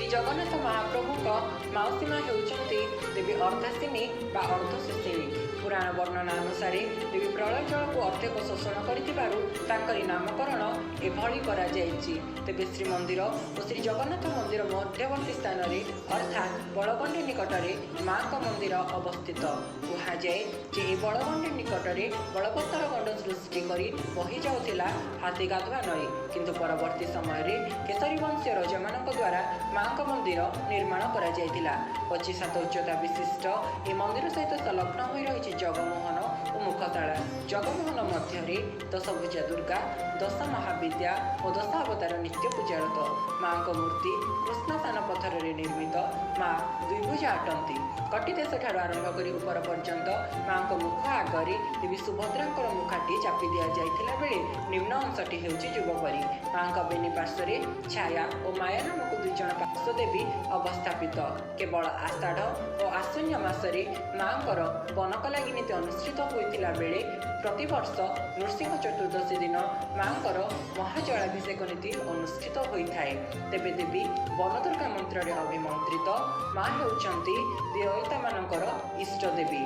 ଶ୍ରୀ ଜଗନ୍ନାଥ ମହାପ୍ରଭୁଙ୍କ ମାଉସୀ ମା ହେଉଛନ୍ତି ଦେବୀ ଅର୍ଦ୍ଧାସିନୀ ବା ଅର୍ଦ୍ଧଶୋଷିଣୀ। ପୁରାଣ ବର୍ଣ୍ଣନା ଅନୁସାରେ ଦେବୀ ପ୍ରଳୟ ଜଳକୁ ଅର୍ଦ୍ଧେକ ଶୋଷଣ କରିଥିବାରୁ ତାଙ୍କରି ନାମକରଣ ଏଭଳି କରାଯାଇଛି। ତେବେ ଶ୍ରୀମନ୍ଦିର ଓ ଶ୍ରୀ ଜଗନ୍ନାଥ ମନ୍ଦିର ମଧ୍ୟବର୍ତ୍ତୀ ସ୍ଥାନରେ, ଅର୍ଥାତ୍ ବଳଗଣ୍ଡି ନିକଟରେ ମାଙ୍କ ମନ୍ଦିର ଅବସ୍ଥିତ। କୁହାଯାଏ ଯେ ଏହି ବଳଗଣ୍ଡି ନିକଟରେ ବଳବତ୍ତର ଗଣ୍ଡ ସୃଷ୍ଟି କରି ବହି ଯାଉଥିଲା ହାତୀଗାଧୁଆ ନଈ। କିନ୍ତୁ ପରବର୍ତ୍ତୀ ସମୟରେ କେଶରୀ ବଂଶୀୟ ରଜାମାନଙ୍କ ଦ୍ୱାରା ମାଙ୍କ ମନ୍ଦିର ନିର୍ମାଣ କରାଯାଇଥିଲା। 25 ହାତ ଉଚ୍ଚତା ବିଶିଷ୍ଟ ଏହି ମନ୍ଦିର ସହିତ ସଂଲଗ୍ନ ହୋଇ ରହିଛି ଜଗମୋହନ ଓ ମୁଖଶାଳା। ଜଗମୋହନ ମଧ୍ୟରେ ଦଶଭୁଜା ଦୁର୍ଗା, ଦଶ ମହାବିଦ୍ୟା ଓ ଦଶାବତାର ନିତ୍ୟ ପୂଜାରତ। ମାଙ୍କ ମୂର୍ତ୍ତି କୃଷ୍ଣସାନ ପଥରରେ ନିର୍ମିତ। ମା ଦ୍ୱିଭୁଜା ଅଟନ୍ତି। କଟିଦେଶଠାରୁ ଆରମ୍ଭ କରି ଉପର ପର୍ଯ୍ୟନ୍ତ ମାଙ୍କ ମୁଖ ଆଗରେ ଦେବୀ ସୁଭଦ୍ରାଙ୍କର ମୁଖାଟି ଚାପି ଦିଆଯାଇଥିଲା ବେଳେ ନିମ୍ନ ଅଂଶଟି ହେଉଛି ଯୁବପରି। ମାଙ୍କ ବେନି ପାର୍ଶ୍ୱରେ ଛାୟା ଓ ମାୟା ନାମକ ଦୁଇ ଜଣ ପାର୍ଶ୍ୱଦେବୀ ଅବସ୍ଥାପିତ। କେବଳ ଆଷାଢ଼ ଓ ଆଶ୍ୱିନ ମାସରେ ମାଙ୍କର ବନକଲାଗି ନୀତି ଅନୁଷ୍ଠିତ ହୋଇଥିଲା ବେଳେ ପ୍ରତିବର୍ଷ ନୃସିଂହ ଚତୁର୍ଦ୍ଦଶୀ ଦିନ ମାଙ୍କର ମହାଜଳାଭିଷେକ ନୀତି ଅନୁଷ୍ଠିତ ହୋଇଥାଏ। ତେବେ ଦେବୀ ବନଦୁର୍ଗା ମନ୍ତ୍ରରେ ଅଭିମନ୍ତ୍ରିତ ମା ହେଉଛନ୍ତି ଦଇତାମାନଙ୍କର ଇଷ୍ଟ ଦେବୀ।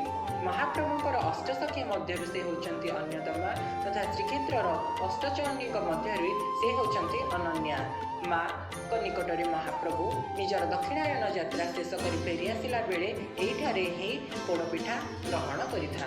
ମହାପ୍ରଭୁଙ୍କର ଅଷ୍ଟସଖୀ ମଧ୍ୟରୁ ସେ ହେଉଛନ୍ତି ଅନ୍ୟତମା ତଥା ଶ୍ରୀକ୍ଷେତ୍ରର ଅଷ୍ଟଚଣ୍ଡୀଙ୍କ ମଧ୍ୟରୁ ସେ ହେଉଛନ୍ତି ଅନନ୍ୟା। ମାଙ୍କ ନିକଟରେ ମହାପ୍ରଭୁ ନିଜର ଦକ୍ଷିଣାୟନ ଯାତ୍ରା ଶେଷ କରି ଫେରି ଆସିଲା ବେଳେ ଏହିଠାରେ ହିଁ ପୋଡ଼ପିଠା ଗ୍ରହଣ କରିଥାନ୍ତି।